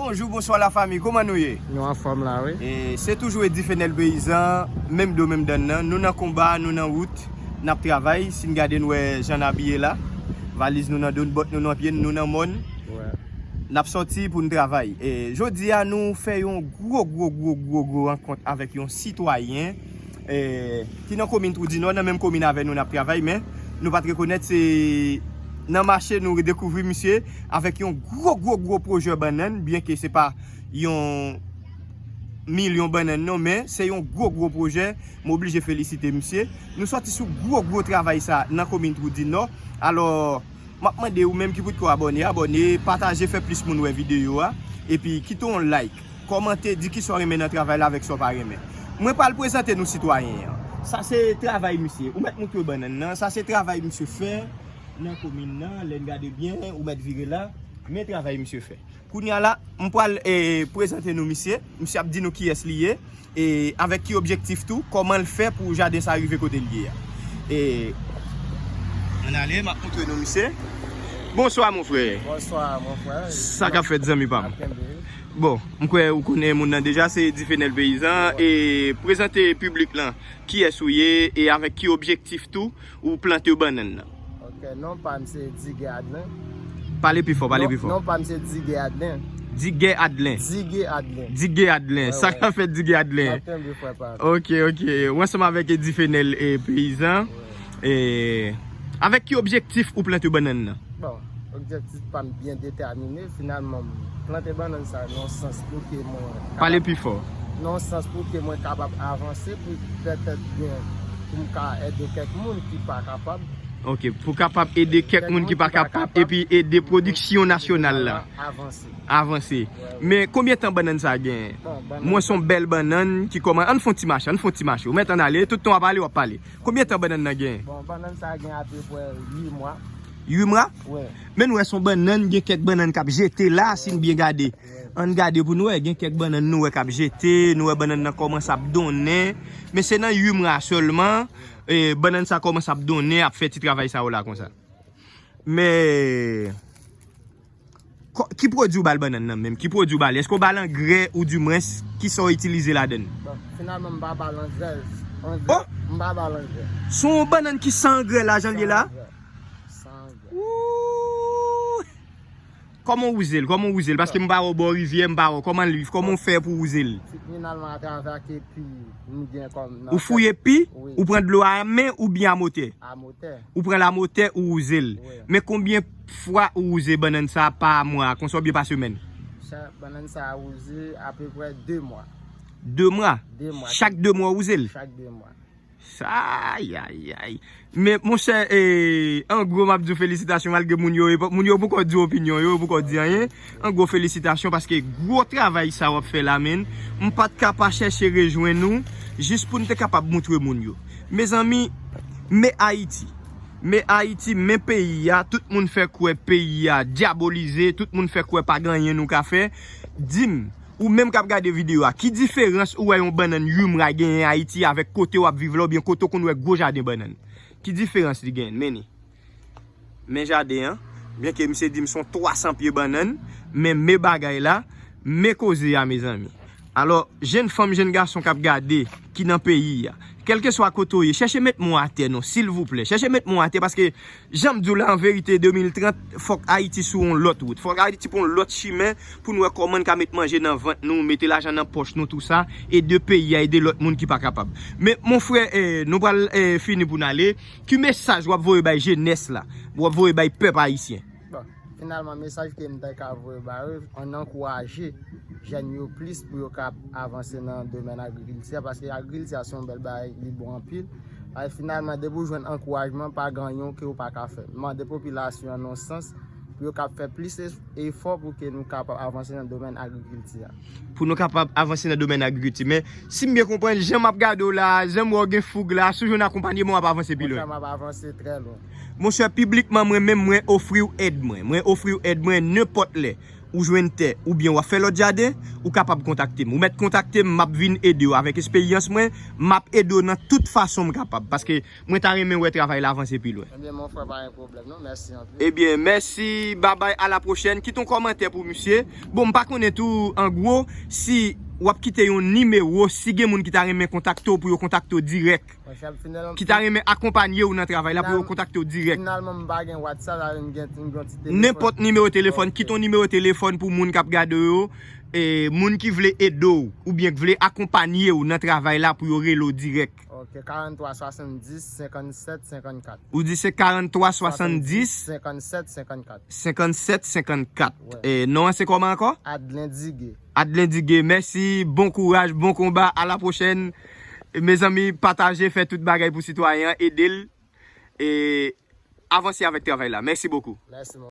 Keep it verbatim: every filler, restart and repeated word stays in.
Bonjou, bonswa lafanmi, kòman nou ye? Nou anfòm la, wi. E se toujou Eddy Fenel Peyizan, menm do, menm dònn nan. Nou nan konba, nou nan wout, n ap travay. Si n gade, n wè jan n abiye la. Valiz nou nan do n, bòt nou nan pye n, nou nan mòn. N ap sòti pou n travay. E jodi a, nou fè yon gwo, gwo, gwo, gwo, gwo rankont avèk yon sitwayen, e, ki nan komin Twou di Nò, nan menm komin avè nou n ap travay, men nou pa t rekonèt, se nan mache nou dekouvri misye avèk yon gwo, gwo, gwo pwojè bannann, byenke se pa yon milyon bannann non, men se yon gwo, gwo pwojè. M oblije felisite misye. Nou sòti sou gwo, gwo travay sa nan komin Twou di Nò. Alò, m ap mande ou menm ki potko abòne, abòne, pataje, fè plis moun wè videyo a. Epi kite yon like, kòmante, di kisa w renmen nan travay la avèk sa w pa renmen. Mwen pral prezante nou sitwayen an. Sa se travay misye. Ou mèt moutre bannann nan. Sa se travay misye fè nan komin nan. Lè n gade byen, ou mèt vire la. Men travay misye fè. Kounye a la, m pral, e, prezante nou misye. Misye ap di nou kiyès li ye. E avèk ki objektif tou, kòman l fè pou jaden sa rive kote l ye a. E, ann ale, m ap moutre nou misye. Bonswa, mon frè. Bonswa, mon frè. Sa k ap fèt, zanmi pa m? Ap kenbe. Bon, m kwè ou konnen moun nan deja, se Eddy Fenel Peyizan. Wi. E prezante piblik lan kiyès ou ye e avèk ki objektif tou ou plante bannann nan. Ok, non pa m se Digè Adlen. Pale pi fò, pale pi fò. Non, non pa m se Digè Adlen. Digè Adlen. Digè Adlen. Digè Adlen. Sa k ap fèt, Digè Adlen? N ap kenbe, frè pa m. Ok, ok. Ou ansanm avèk Eddy Fenel, e, Peyizan. Wi. E avèk ki objektif ou plante bannann nan? Bon, objektif pa m byen detèmine. Finalman, m plante bannann sa nan yon sans pou ke mwen kapab... Pale pi fò. Nan yon sans pou ke mwen kapab avanse, pou petèt gen, pou m ka ede kèk moun ki pa kapab. Ok, pou kapab ede kèk moun ki pa kapab, epi ede pwodiksyon nasyonal la avanse. Avanse. Wi, wi. Men konbyen tan bannann sa genyen? Bon, bannann... Mwen se yon bèl bannann ki kòman... Ann fè yon ti mache, ann fè yon ti mache. Ou mèt ann ale, tout tan w ap ale, w ap pale. Konbyen tan bannann nan genyen? Bon, bannann sa gen apeprè uit mwa. Uit mwa? Wi. Men nou wè se yon bannann, gen kèk bannann k ap jete la, si n byen gade. Wi. Ann gade pou nou wè, gen kèk bannann nou wè k ap jete, nou wè bannann nan kòmanse ap donnen. Men se nan uit mwa sèlman, e, bannann sa kòmanse ap donnen, ap fè ti travay sa yo la konsa. Men, kò-, ki pwodui ou ba l bannann nan menm? Ki pwodui ou ba l? Èske w ba l angrè oudimwens, kisa w itilize ladann? Bon, finalman, m pa ba l angrè. Angrè, oh! M pa ba l angrè. Se yon bannann ki san angrè la, jan l ye la? San angrè. San angrè. Ooh! Kòman w wouze l? Kòman w wouze l? Paske m pa wè w bò rivyè, m pa wè w. Kòman l ye? Kòman w fè pou w wouze l? Finalman, atravè ak epi nou gen kòm nan... Ou fouye pi? Wi. Ou pran dlo a men oubyen a motè? A motè. Ou pran l a motè, ou wouze l. Wi. Men konbyen fwa ou wouze bannann sa pa mwa, konsa oubyen pa semèn? Sa, bannann sa a wouze apeprè de mwa. De mwa? De mwa. Chak de mwa ou wouze l? Chak de mwa. Sa, ayayay. Men, monchè, e, an gwo, m ap di w felisitasyon, malgre moun yo, moun yo poko di opinyon yo, yo poko di anyen. An gwo, felisitasyon, paske gwo travay sa w ap fè la, menn. M pa t ka pa chèche rejwenn ou, jis pou n te kapab moutre moun yo. Mezanmi, men Ayiti. Men Ayiti, men peyi a, tout moun fè kwè peyi a dyabolize, tout moun fè kwè pa gen anyen nou ka fè. Di m, ou menm k ap gade videyo a, ki diferans ou wè yon bannann uit mwa genyen Ayiti avèk kote w ap viv la, oubyen kote w konn wè gwo jaden bannann? Ki diferans li genyen? Men ni. Men jaden an, byenke misye di m se yon twa san pye bannann, men men bagay la, men koze a, mezanmi. Alò, jenn fanm, jenn gason k ap gade, ki nan peyi a, kèlkeswa kote w ye, chèche met men w atè non, silvouplè. Chèche met men w atè, paske jan m di w la, an verite, de mil trant, fòk Ayiti sou yon lòt wout. Fòk Ayiti pran yon lòt chimen pou n wè kòman n ka met manje nan vant nou, mete lajan nan pòch nou, tou sa, ede peyi a, ede lòt moun ki pa kapab. Men, mon frè, eh, nou pral, eh, fini pou n ale. Ki mesaj w ap voye bay jenès la? W ap voye bay pèp ayisyen? Bon, finalman, mesaj ke m ta ka voye ba yo, ann ankouraje jèn yo plis pou yo ka avanse nan domèn agrikilti a, paske agrikilti a se yon bèl bagay, li bon anpil. Paske finalman, depi w jwenn ankourajman, pa gen anyen ke w pa ka fè. Mande popilasyon an nan yon sans pou yo ka fè plis e-, efò pou ke nou kapab avanse nan domèn agrikilti a. Pou nou kapab avanse nan domèn agrikilti. Men, si m byen konprann, jan m ap gade w la, jan m wè w gen foug la, si w jwenn akonpanyeman, w ap avanse pi lwen. Monchè, m ap avanse trè lwen. Monchè, piblikman, mwen menm, mwen ofri w èd mwen. Mwen ofri w èd mwen nenpòt lè. ou jwenn tè, oubyen w ap fè lòt jaden, ou kapab kontakte m. Ou mèt kontakte m, m ap vin ede w avèk esperyans mwen, m ap ede w nan tout fason m kapab, paske mwen ta renmen wè travay la avanse pi lwen. Ebyen, mon frè, pa gen pwoblèm, non. Mèsi anpil. Ebyen, mèsi, babay, a la pwochèn. Kite yon kòmantè pou misye. Bon, m pa konnen tou, an gwo, si w ap kite yon nimewo, si gen moun ki ta renmen kontakte w pou yo kontakte w dirèk, ki ta renmen akonpanye w nan travay la pou yo kontakte w dirèk. Finalman, m pa gen WhatsApp, sa vle m gen, m gen yon ti telefòn. Nenpòt nimewo telefòn, kit yon nimewo telefòn pou moun k ap gade w yo, e, moun ki vle ede w, oubyen k vle akonpanye w nan travay la pou yo rele w dirèk. Ok, karant twa swasanndis senkannsèt senkannkat. Ou di se karant twa swasanndis senkannsèt senkannkat. Senkannsèt senkannkat. Wè. E, non an se kòman ankò? Adlen Digé. Adlen Digé, mèsi, bon kouraj, bon konba, a la pwochèn. Mezanmi, pataje, fè tout bagay pou sitwayen an, ede l, e avanse avèk travay la. Mèsi bokou. Mèsi, mon